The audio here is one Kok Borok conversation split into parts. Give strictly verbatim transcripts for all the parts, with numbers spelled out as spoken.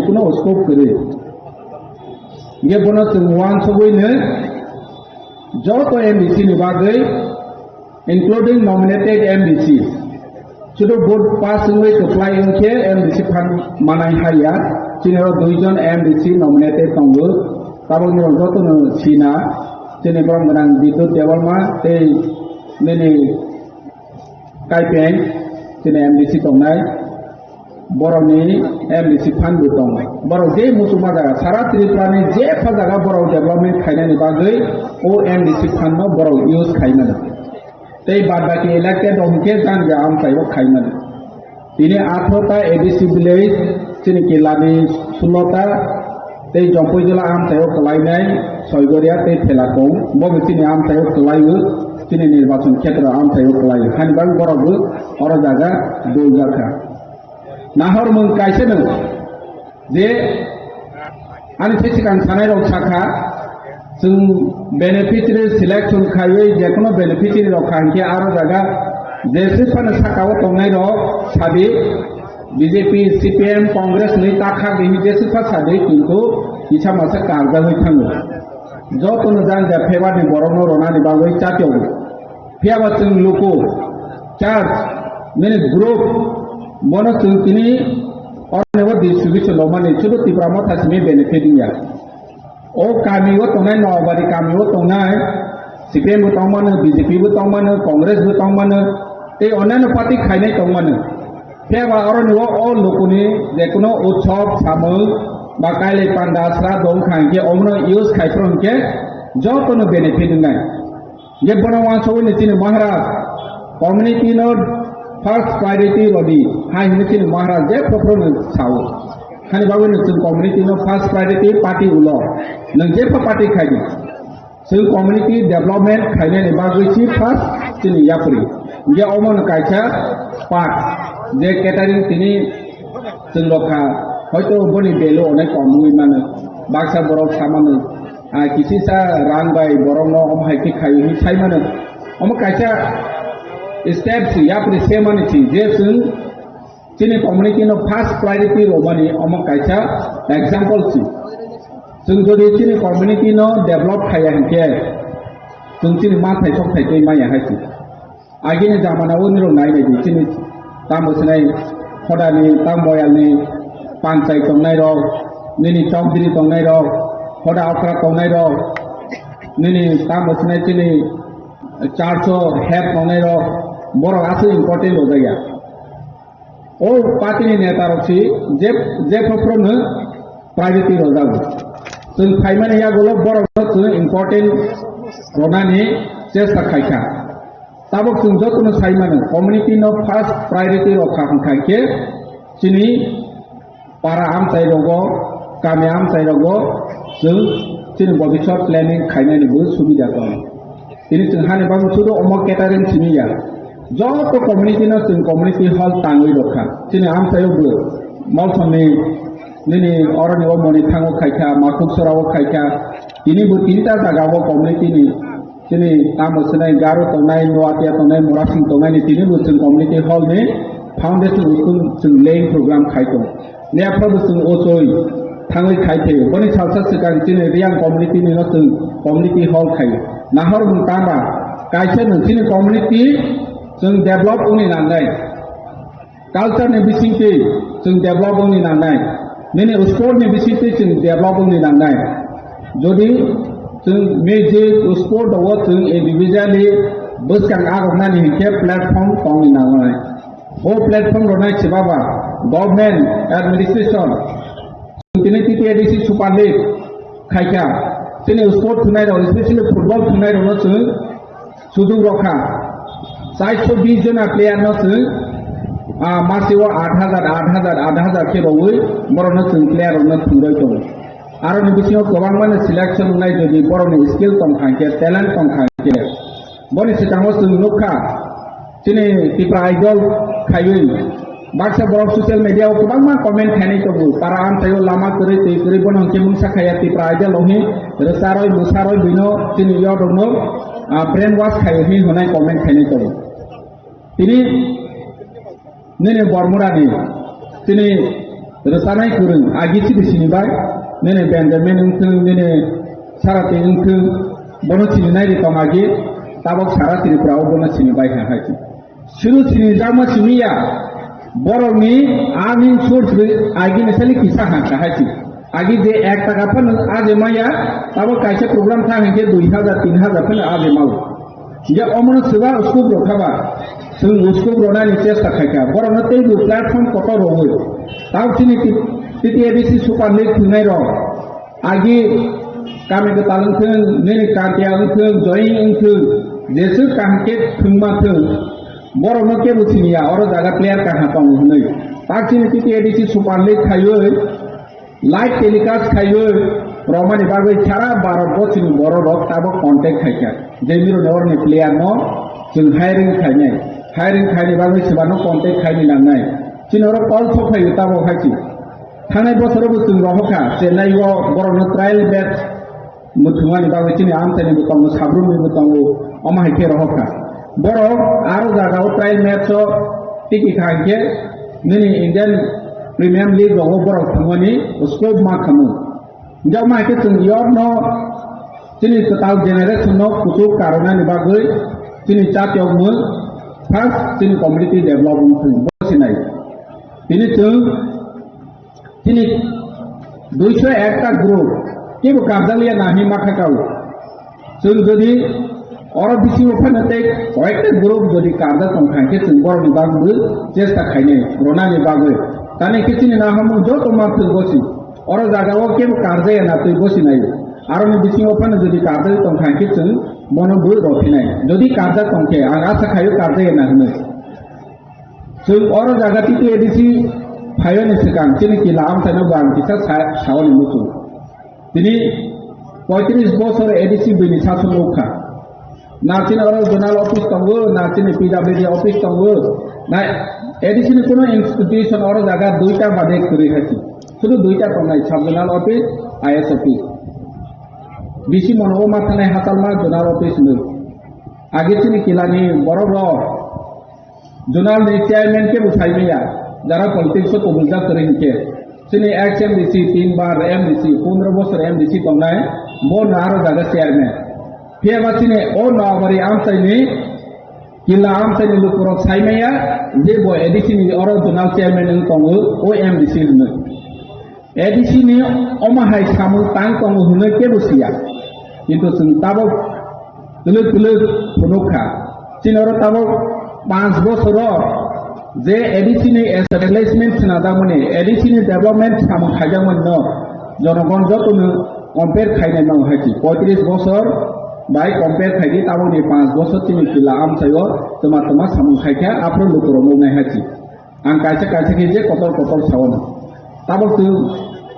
Kuno scope kwrwi. Hinkhe bono chwng uansugwino joto M D C ni bagwi, including nominated M D C, sudu vote pass wngwi kwplai wngkhe M D C phan manai haya. Chini oro duijon M D C nominated tongo. Tabokni rok jotono sina. Chini borok gwnang Bidyut Debbarma tei nini Kaipeng, chini M D C tongnai, borokni M D C fund bo tong. Borok je muchungma jaga, sara Tripura ni jepha jaga borok development khainani bagwi o M D C fund no borok use khaimani. Tei bad baki elected rok hinkhe jang ja amchai o khaimani. Tini atharota A D C village, chini Kilani sulota, tei Jompuijala amchaio kwlainai Soigoria tei Phelakong, bo bo chini amchaio kwlaio, chini nirbachon khetra amchaio kwlaio. Hani bagwi borok bo oro jaga dol jakha. Nahor mung kaisa no je ani se sikang sanai rok sakha, chwng beneficiary selection khaiwi jekono beneficiary rok kha hinkhe aro jaga jeswk phano sakao tongnai rok sadi, B J P, C P M, Congress ni takha bini jeswk pha sadi, kintu kisa masa karjagwi thango. Jotono jang ja favour ni borokno ronani bagwi chatyogo. Phiya ba chwng luku, church, nini group, bono chwng tini oroni bo distribution lomani, sudu Tipra Motha simi benefit wngya. O kami o tongnai, Noabari kami o tongnai, C P M bo tongmano, B J P bo tongmano, Congress bo tongmano, tei onnaino party khainai tongmano. Phiya ba oroni o, o lukuni jekono utsob, samung, ba kailai panda, sra dong kha hinkhe omono use khai phuru hinkhe jotono benefit wngnai. Je bono uansugwi ni chini Maharaj community no first priority rodi, hai hwnwi chini Maharaj je phuru phuru no sao. Hani bagwi no chwng community no first priority party ulo. Nwng jepha party khaidi. Chwng community development khainani bagwi si first chini yapri. Hinkhe omo no kaisa part je catering tini chwng rokha, hoito boni value onek kom wngwi mano. Baksa borok samano, ah, kisisa rang bai borokno omo hai khe khai hwnwi sai mano. Omo kaisa step si, yapri se mani si, je chwng chini community no first priority romani omo kaisa example si. Chwng jodi chini community no develop khaiya hinkhe, chwng chini manthai sokthai tei maya hai si. Agini jamana o nirok nai nai di, chini tamo sinai hodani, tamo moyalni panchai tongnai rok, nini chowdhury tongnai rok, hoda okra tongnai rok, nini tamo sinai chini church o head tongnai rok, borok aswk important rojak ya. O party ni neta rok si je, je phopro no priority rojago. Chwng phaimani yagulo borok no chwng important ronani chesta khaikha. Tabok chwng jotono sai mano, community no first priority rok kha hwnkha khe chini para amchai rogo, kami amchai rogo chwng chini bobiswt planning khainani bo subida tongo. Tini chwng hani bagwi sudu omo catering simi ya. Joto community no chwng community hall tangwi rokha. Chini amchaio bo Molsomni nini oroni o Monithango khaikha, Makhuk Sorao khaikha. Tini bo tinta jaga o community ni Chini tamo swnai Garo tongnai, Noatia tongnai, Morasing tongnai ni tini bo chwng community hall ni foundation school chwng laying program khai tong. Niyapha bo chwng ochoi thangwi khai thaio. Boni salsa swkang chini Reang community ni no chwng community hall khai. Nahor mung tama kaisa no chini community chwng develop wngni nangnai. Culture ni bisingtwi chwng develop wngni nangnai, nini sport ni bisingtwi chwng develop wngni nangnai. Jodi chwng music, sport o chwng individually bwskang aroknani hinkhe platform tongni nangnai. O platform rwnai se baba government administration, tini T T A D C Super League khaikha, chini sport thwnairok, especially football thwnairokno chwng sujuk rokha. Chairso bis jona player no chwng, ah, masio aat hajar, aat hajar, aat hajar khe rogwi borokno chwng player rokno thwngwi tongo. Aroni bisingo kwbangmano selection wngnai, jodi borokni skill tongkha hinkhe, talent tongkha hinkhe. Boni swkango chwng nukha, chini Tipra Idol khaiwi baksa borok social media o kwbangma comment khainai tongo, para amchaio lama kwrwi twi kwrwi bono hinkhe mungsa khaiya Tipra Idol o hin rwcharoi mwsaroi bino chini youth rokno, ah, brain wash khai hinwi hwnai comment khainai tongo. Tini nini Bormurani chini Rwchanai kwrwng agi chini sini bai, nini Benjamin wngthwng, nini Sarati wngthwng, bono sini nai ri tong agi, tabok sara Tripura o bono sini bai ha hai se. Suru sini jakma simi ya, borok ni earning source ri agi ni sali kisa ha ka hai se. Agi je ek taka phano aje maya, tabok kaisa program tha hingke dui hajar, tin hajar phano aje mau. Ya omono swba uskup rok khaba, swng uskup rok nani chesta khaika. Borok no tei bo platform kotor rogwi. Tao chini T-, T T A D C Super League thwngnai rok. Agi kami kwtal wngthwng, nini kantiya wngthwng, join wngthwng, jeswk kaham khe thwngma thwng. Borok no kebo siniya, oro jaga player kaha tongo hwnwi. Tak chini T T A D C Super League khaiwi, live telecast khaiwi, romani bagwi sara Bharat bo chini borok rok tabok contact khaikha. Je miro ne orni player no chwng hiring khainai. Hiring khaini bagwi swbano contact khaini nangnai. Chini oro call sok phaiwi tabok hai chi. Thangnai bosoro bo chwng rohokha, Chennai o borokno trial match mwthangmani bagwi chini amchaini bo tongo, sabrumni bo tongo, omo hai khe rohokha. Borok aro jaga o trial match o tiki kha hinkhe nini Indian Premium League rogo borok thangmani scope ma khamu. Hinkhe omo hai khe chwng yorno chini kwtal generation no kuchuk karwnani bagwi chini chatiyokmung first chini community development bo sinai. Tini chwng Chini duiso ekta group kebo karjakliya nahi ma kha kao. Chwng jodi oro bisingo phano tei koyekta group jodi karjak tong kha, hinkhe chwng borokni bagwi chesta khainai, ronani bagwi. Tani khe chini nahamung joto ma thwk bosi. Oro jagao kebo karjaya na twi bosi nai. Aroni bisingo phano jodi karjak tong kha, hinkhe chwng bono bo rw phinai. Jodi karjak tong khe, ang asa khaio karjaya na hwnwi. Chwng oro jaga T T A D C phaiyani swkang chini kila amchaino bo ang kisa sa-, saoni muchung. Tini poitris bosor A D C bini sasong nukha. Na chini oro zonal office tongo, na chini P W D office tongo, na A D C ni kuno institution oro jaga duita bade kwrwi hai se. Sudu duita tongnai, sub zonal office, I S office. B C mono o ma thangnai hachalma zonal office hinwi. Age chini kilani borok rok Zonal ni chairman khe bo sai maya, jara politics o kubul jak kwrwi hinkhe. Chini ex M D C, tin bar M D C, pondro bosor M D C tongnai, bo no aro jaga chairman. Phiya ba chini o Noabari amchai ni, kila amchai ni lukurok sai maya, je bo A D C ni oro zonal chairman wng tongo, o M D C hwnwi. A D C ni omo hai samung tang tongo hwnwi kebo siya. Kintu chwng tabok twlwk twlwk phunuk kha. Chini oro tabok panch bosoro je A D C ni establishment khnajakmani, A D C ni development samung khaijakmani no jonogon jotono compare khainai nango hai se. Poitris bosor bai compare khaidi tabokni panch bosor chini kila amchaio twma twma samung khaikha, aphuru lukurok nuknai hai se. Ang kaisa kaisa khe je kotor kotor sao no. Tabok tu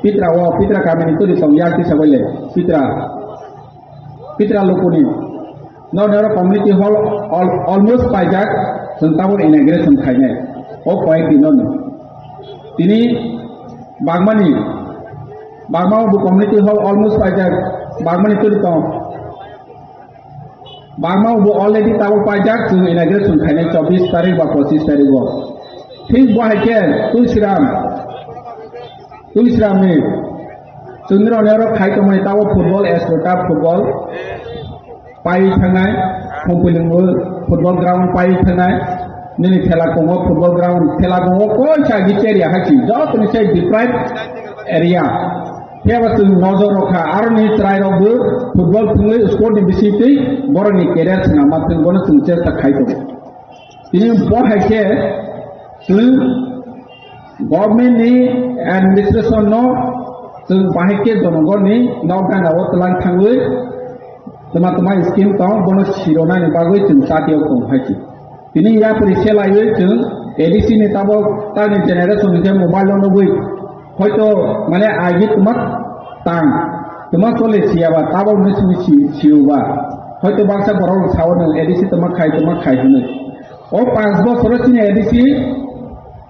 Pitra o, Pitra kamini turi tong yak tisa bai le. Pitra, Pitra lukuni. No nero community hall al-, almost paijak, chwng tabok inauguration khainai. O koyek din no. Tini Bagmani, Bagma bo community hall almost paijak, Bagmani turi tong. Bangma bo already tabok paijak, chwng inauguration khainai chobbish tarik ba pochish tarik o. Thik bo hai khe Tulsiram, Tulsiram ni chwngni rok ni oro khai tongmani tabok football, Astroturf football pai thangnai, Khumpuilung football ground pai thangnai, nini Thela Kongo football ground, Thela Kongo koi sa gi area hai si, joto ni sai deprived area. Phiya ba chwng nojor rw kha, aroni chwrai rok bo football thwngwi sport ni bisingtwi borokni career swnam ma thwng, bono chwng chesta khai tongo. Tini bo hai khe chwng government ni administration no chwng bahai khe jonogor ni nok gana o twlang thangwi twma twma scheme tong, bono sironani bagwi chwng chatiyok tong hai khe. Tini yapri se laiwi chwng A D C ni tabok tani generation hwnkhe mobile no nugwi hoito mane agi twma tang twma chole siyaba tabok no simi si-, siuba hoito baksa borok sao nwng A D C twma khai twma khai hinwi. O panch bosoro chini A D C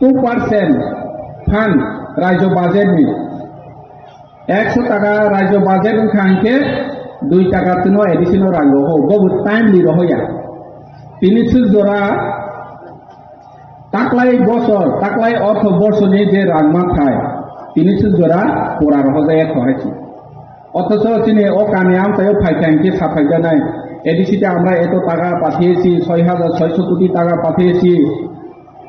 two percent fund rajyo budget ni Ekso taka rajyo budget wngkha hinkhe dui taka twino A D C no rang roho, bobo timely rohoya. Tini swk jora taklai bosor, taklai ortho borsoni je rang mathai, Tini se jora pura rohorjak ya kho hai se. Othocho chini o kami amchaio phaikha hinkhe saphaijaknai, A D C te amra eto taka pathiyechi, soi hajar soiso koti taka pathiyechi.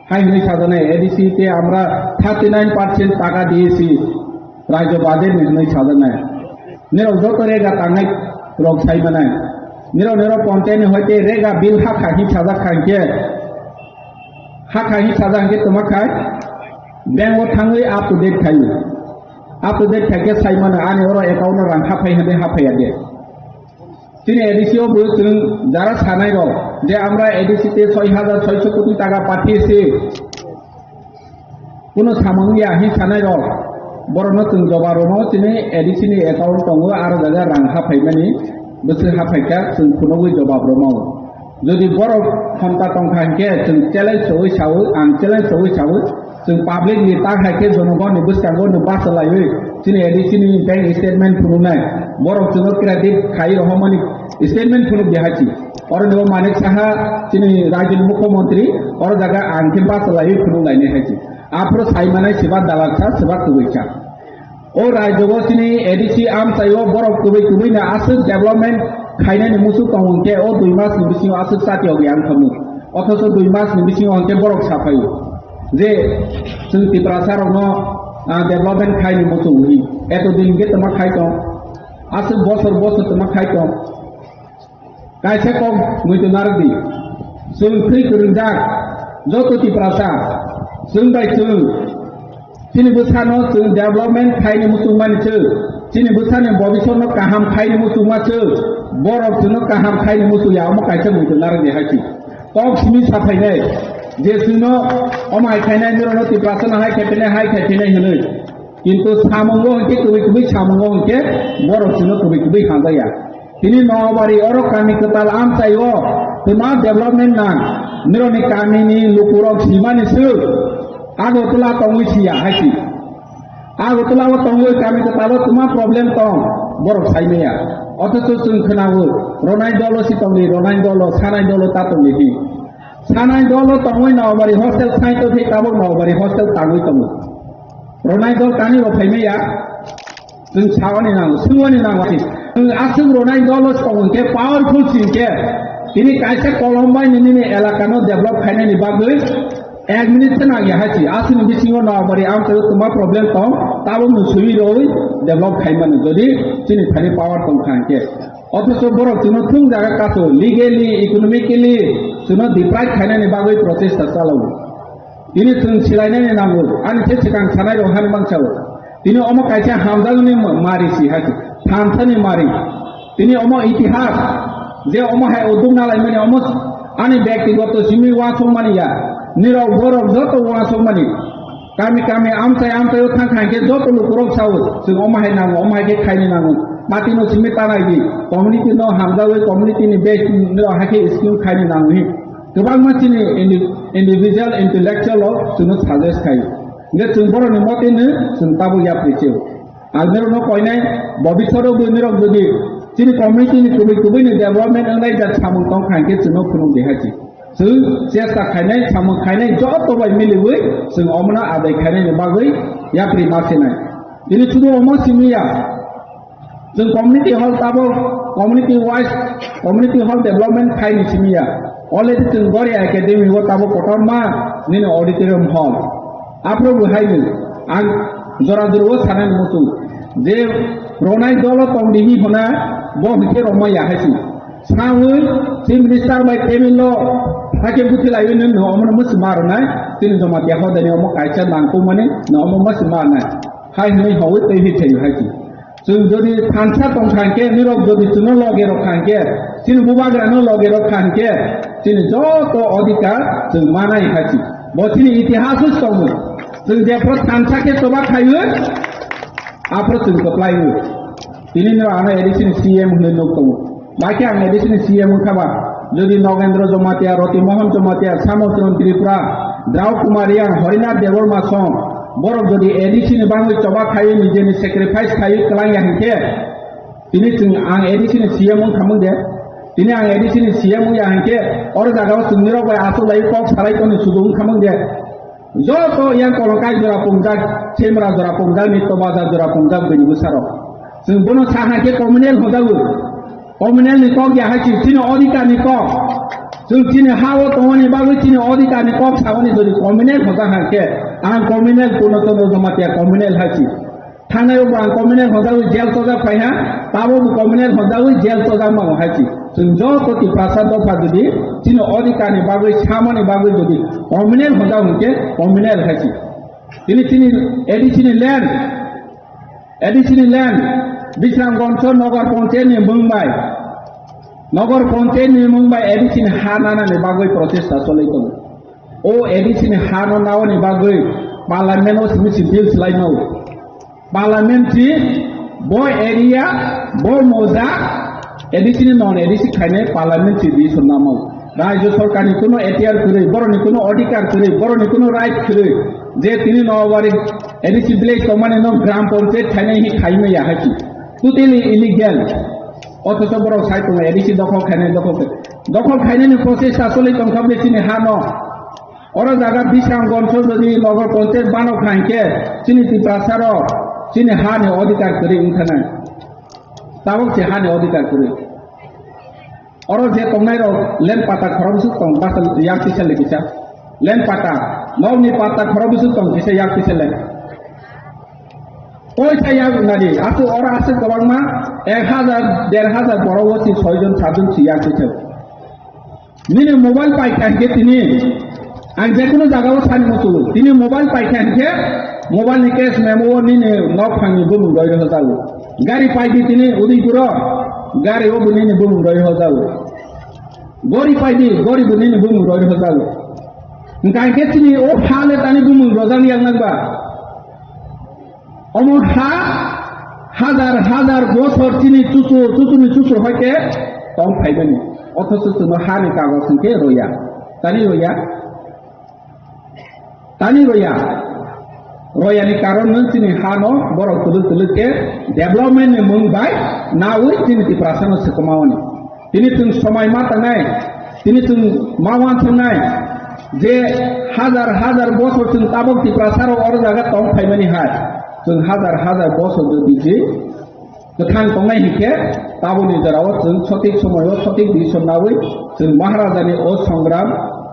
Hai hwnwi sajaknai, A D C te amra thirty nine percent taka diyechi, rajyo budget ni hwnwi sajaknai. Nirok joto rega tangnai rok sai manai. Nirok nirok content ni hoite rega bill hakha hi sajak kha hinkhe, hakha hi sajak hinkhe toma khai bank o thangwi up to date khai. Up to date khai khe sai mano ani oro account o rang haphai hwnwi haphai ya de. Chini A D C o bo chwng jara sanai rok je amra A D C te soi hajar soiso koti taka pathiyechi. Kuno samung ya hin sanai rok. Borokno chwng jobab rwmao chini A D C ni account tongo, aro jaga rang haphaimani bwswk haphaikha chwng phunugwi jobab rwmao. Jodi borok khonta tongkha hinkhe chwng challenge rwui saui, ang challenge rwui saui, chwng public ni tak hai khe jonogoni bwskango no bachalaiwi chini A D C ni bank statement phunuknai. Borok chwngno credit khai rohormani statement phunuk de hai se. Oro ni bo Manik Saha chini rajyoni mukhyamantri, oro jaga ang khe bachalaiwi phunuk lainai hai se. Aphuru sai manai seba dalal sa, seba kwbwi sa. O rajyo o chini A D C amchaio borok kwbwi kwbwi no aswk development khainani muchuk tongo hinkhe o dui mas ni bisingo aswk chati ogwi ang khamu. Othocho dui mas ni bisingo hinkhe borok saphaio je chwng Tiprasa rokno, ah, development khaini muchung hi. Eto din hinkhe toma khai tong. Aswk bosor bosor toma khai tong. Kaisa kok muitu narwk di. Chwng thwi kwrwngjak joto Tiprasa. Chwng bai chwng. Chini bwsano chwng development khaini muchungmani chwng. Chini bwsani bobisotno kaham khaini muchungma chwng. Borok chwngno kaham khaini muchungya omo kaisa muitu narwk di hai si. Kok simi saphainai. Je chwngno omo hai khainai, nirokno Tiprasano hai khaiphinai, hai khaiphinai hwnwi. Kintu samungo hinkhe kwbwi kwbwi samungo hinkhe borok chwngno kwbwi kwbwi hamjakya. Tini Noabari oro kami kwtal amchaio twma development nang. Nirokni kamini lukurok simani swk Agartala tongwi siya hai si. Agartala o tongwi kami kwtalo twma problem tong borok saimaya. Othocho chwng khwnago Ronai dolo si tongdi, Ronai dolo, Sanai dolo ta tongdi hi. Sanai dolo tongwi Noabari hostel sai tongdi, tabuk Noabari hostel tangwi tongo. Ronai dol kani rok phaimaya. Chwng sawani nango, swngwani nango. Chwng aswk Ronai dolo song hinkhe powerful si hinkhe tini kaisa kolom bai nini elakano develop khainani bagwi ek minute se nangya hai si. Aswkni bisingo Noabari amchaio twma problem tong, tabukno swiwi rwi develop khaimani jodi chini thani power tongkha hinkhe. Othocho borok chwngno thung jaga kaso, legally, economically chwngno deprive khainani bagwi prochesta chalao. Tini chwng silainani nango, ani khe swkang sanai rok hani mangsa o. Tini omo kaisa hamjakni ma-, mari si hai, thansani mari. Tini omo itihas, je omo hai uduk nalaimani omo ani byaktigoto simi uansukmani ya. Nirok borok joto uansukmani. Kami kami amchai amchai o thang thang khe joto lukurok sao, chwng omo hai nango, omo hai khe khaini nango. Party no simi tanai di, community no hamjawi community ni base nirok hai khe scheme khaini nango hi. Kwbangma chini indi-, individual intellectual rok chwngno suggest khai. Hingkhe chwng borokni motino chwng tabuk yapri se. Ang norokno koinai, bobiswt o bo norok jodi chini community ni kubui kubui ni development wngnai jak samung tong kha hinkhe chwngno phunuk di hai se. Chwng chesta khainai, samung khainai joto bai miliwi chwng omono adai khainani bagwi yapri ma sinai. Tini sudu omo simi ya. Chwng community hall tabuk community wise community hall development khaini simi ya. Already chwng Goria Academy o tabuk kotorma nini auditorium hall. Aphuru bo haino ang jora jora o sanani muchung je Ronai dolo tongdi hi hona bo hinkhe romma ya hai si. Sawi Chief Minister bai table o hakhe buthi laiwi nini omono musi ma rwnai. Chini Jamatia hodani omo kaisa nangkukmani no omo musi ma rwnai. Hai hwnwi hawi tei hi thai hai si. Chwng jodi thansa tong kha hinkhe, nirok jodi chwngno loge rok kha hinkhe, chini bubagrano loge rok kha hinkhe, chini joto odhikar chwng manai hai si. Bo chini itihas o tongo. Chwng jephru thansa khe choba khaio, aphru chwng kwplai o. Tini nirok ano A D C ni C M hwnwi nuk tongo. Bai khe ang A D C ni C M wngkha ba, jodi Nogendra Jamatia, Roti Mohan Jamatia, Samotron Tripura, Drau Kumar Reang, Harinath Debbarma song, borok jodi A D C ni bagwi choba khaiwi nijeni sacrifice khaiwi kwlangya hinkhe, tini chwng ang A D C ni C M wngkhamung de, tini ang A D C ni C M wngya hinkhe, oro jagao chwng nirok bai achuk lai kok salai toni sudu wngkhamung de. Joto yang kolongkai jora pungjak, semra jora pungjak, nitto bajar jora pungjak bini bwsarok. Chwng bono sa hai khe communal hojago. Communal ni kok ya hai si, chini odhikar ni kok. Chwng chini ha o tongmani bagwi chini odhikar ni kok sagoni jodi communal hojak hai khe, ang communal Purno Chandra Jamatia communal hai si. Thangnai o bo ang communal hojagwi jail chojak phai ha, tabo bo communal hojagwi jail chojak mango hai si. Chwng joto Tiprasa dopha jodi chini odhikar ni bagwi, samani bagwi jodi communal hojak hwnkhe communal hai si. Tini chini A D C ni land, A D C ni land, Bisramganj Nagar Panchayat ni mung bai, Nagar Panchayat ni mung bai A D C ni ha nana ni bagwi prochesta choli tongo. O A D C ni ha no naoni bagwi Parliament o simi si bill slai mau. Parliament si bo area, bo moja, A D C ni non A D C khainai Parliament si bill swnna mau. Rajya Sarkar ni kuno ekhtiar kwrwi, borok ni kuno odhikar kwrwi, borok ni kuno right kwrwi, je tini no bari A D C village tongmani no Gram Panchayat khainai hi khaimaya hai si. Totally illegal. Othocho borok sai tongo A D C dokhol khainai, dokhol khe-, dokhol khainani prochesta choli tongkha bini chini ha no. Oro jaga Bisramganj jodi Nagar Panchayat bano kha hinkhe chini Tiprasa rok chini ha ni odhikar kwrwi wngkha nai. Tabok se ha ni odhikar kwrwi. Oro je tongnai rok land pata khorokbwswk tong, basa yak kisa le kisa. Land pata, nok ni pata khorokbwswk tong kisa yak kisa le. Koisa yak nadi, aswk oro aswk kwbangma ek hazar, der hazar borok o si soi jon, sat jon si yak kisa. Nini mobile paikha hinkhe tini, ang jekunu jaga o sani muchungo. Tini mobile paikha hinkhe, mobile ni cash memo o nini nok phang ni bumung roi rw jago. Gari paidi tini Udaipur o, gari o bo nini bumung roi rw jago. Gori paidi, gori bo nini bumung roi rw jago. Hwnkha hinkhe chini o ha le tani bumung rojak yang nang ba. Omo ha hazar hazar bosor chini chuchu, chuchuni chuchu hoite tong phaimani. Othocho chwngno ha ni kagoj hinkhe roya. Tani roya. Tani roya. Royani karon no chini ha no borok twlwk twlwk khe development ni mung bai nawi chini Tiprasa no swkamaoni. Tini chwng somai ma tangnai, tini chwng ma uansuknai je hazar hazar bosor chwng tabok Tiprasa rok oro jaga tong phaimani hai. Chwng hazar hazar bosor jodi je kwthang tongnai hinkhe taboni jorao chwng sothik somoio sothik decision nawi chwng Maharajani o songram,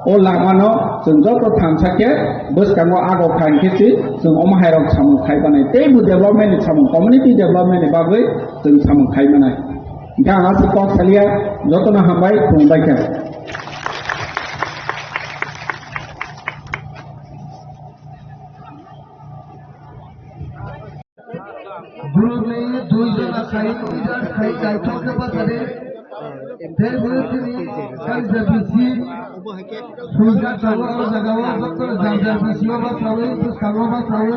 o lamano chwng joto thansa khe bwskango ago kha hinkhe se chwng omo hairok samung khai banai. Tei bo development ni samung, community development ni bagwi chwng samung khai manai. Hingke ang aswk kok salia, jotono hambai, khulumbai kha. Borokni dui jona khai, khai, khai, khai, thok khe bachadi. Tei bo chini kaitor bisi, swijak tongo o jaga o, joto jang jang bisi o bachawi, bwskango bachawi.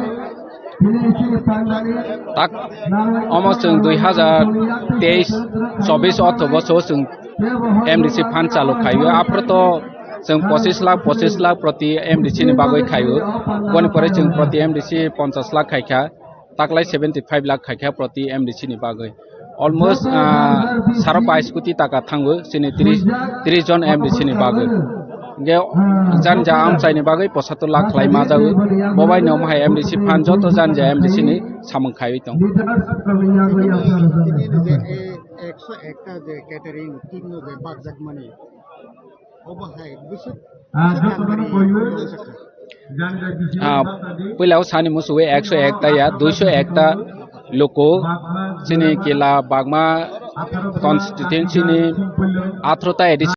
Tak, omo chwng dui hazar teis chobis ortho boso chwng M D C fund chalu khaio. Aphuru to chwng pochis lakh, pochis lakh proti M D C ni bagwi khaio. Boni pore chwng proti M D C ponchas lakh khaikha, taklai seventy five lakh khaikha proti M D C ni bagwi. Almost, ah, saro pai scooty taka thango, chini tris, tris jon M D C ni bagwi. Hingke janja amchaini bagwi posatur lakh khlai ma jago. Bobai no hai M D C fund joto janja M D C ni samung khaiwi tong. Ekso ekta je catering team no je bakjak mani. Obo hai bwswk Ah, jotono koiwi. Ah, puila o sani musuwi ekso ekta ya, duiso ekta luku, chini kila Bagma constituency ni atharo ta A D C.